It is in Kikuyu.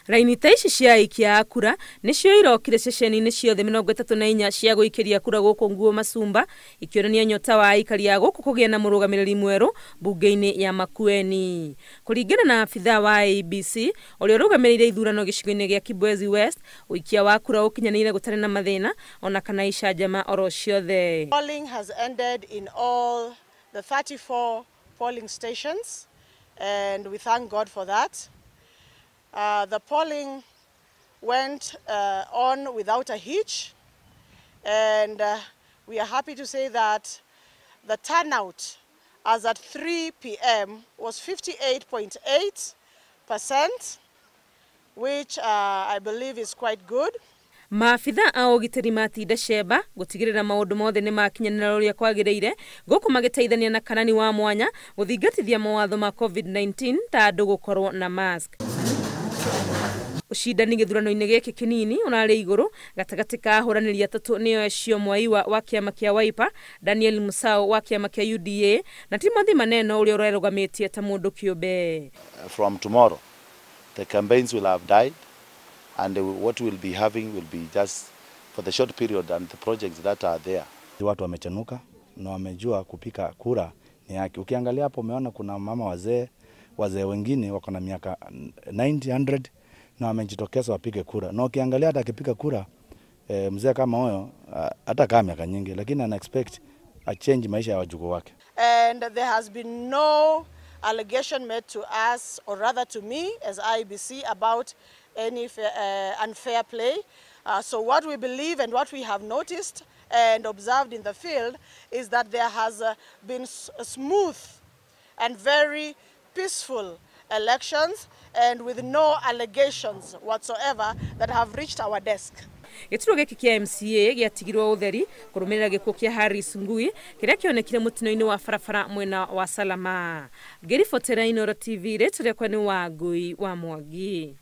Raini ta ici cia aikia a kura nĩcio irokire ceceni-inĩ ciothe 34 cia gũikĩria kura gũkũ Nguo Masumba, ikĩonania nyota wa aikari a gũkũ kũgĩa na mũrũgamĩrĩri mwerũ mbunge-inĩ ya Makueni. Kũringana na abithaa wa IEBC ũrĩa ũrũgamĩrĩire ithurano gĩcigo-inĩ gĩa Kibwezi West, ũikia wa kura ũkinyanĩire gũtarĩ na mathĩna ona kana icanjama oro ciothe. Polling has ended in all the 34 polling stations, and we thank God for that. The polling went on without a hitch, and we are happy to say that the turnout as at 3 p.m. was 58.8%, which I believe is quite good. Maabithaa a ũgitĩri matinda cemba gũtigĩrĩra maũndũ mothe nĩ makinyanĩra ũrĩa kwagĩrĩire, gũkũ magĩteithania na karani wa mwanya gũthingatithia mawatho ma COVID-19 ta andũ gũkorwo na mask. Ũcindani gĩthurano-inĩ gĩkĩ kĩnini ũrarĩ igũrũ gatagatĩ ka ahũranĩri atatũ nĩo Eshio Mwaiwa wa kĩama kĩa Wiper, Daniel Musau wa kĩama kĩa UDA na Timothy Maneno ũrĩa ũrerũgamĩtie ta mũndũ kĩũmbe. From tomorrow the campaigns will have died, and what we'll be having will be just for the short period and the projects that are there. Watu wamechanuka na wamejua kupika kura ni yake. Ukiangalia hapo umeona kuna mama wazee, wazee wengine wako na miaka 90, 100 na wamejitokeza wapige kura. Na ukiangalia hata akipiga kura mzee kama huyo hata kama miaka nyingi, lakini ana expect a change maisha ya wajukuu wake. And there has been no allegation made to us, or rather to me as IEBC, about any unfair play. So what we believe and what we have noticed and observed in the field is that there has been smooth and very peaceful elections, and with no allegations whatsoever that have reached our desk. Gĩturwa gĩkĩ kĩa MCA gĩatigirwo ũtheri kũrũmĩrĩra gĩkuũ kĩa Harris Ngui kĩrĩa kĩonekire mũtino-inĩ wa barabara mwena wa Salama. Ngĩribotera Inooro TV, rĩtwa rĩakwa nĩ Wangui wa Mwangi.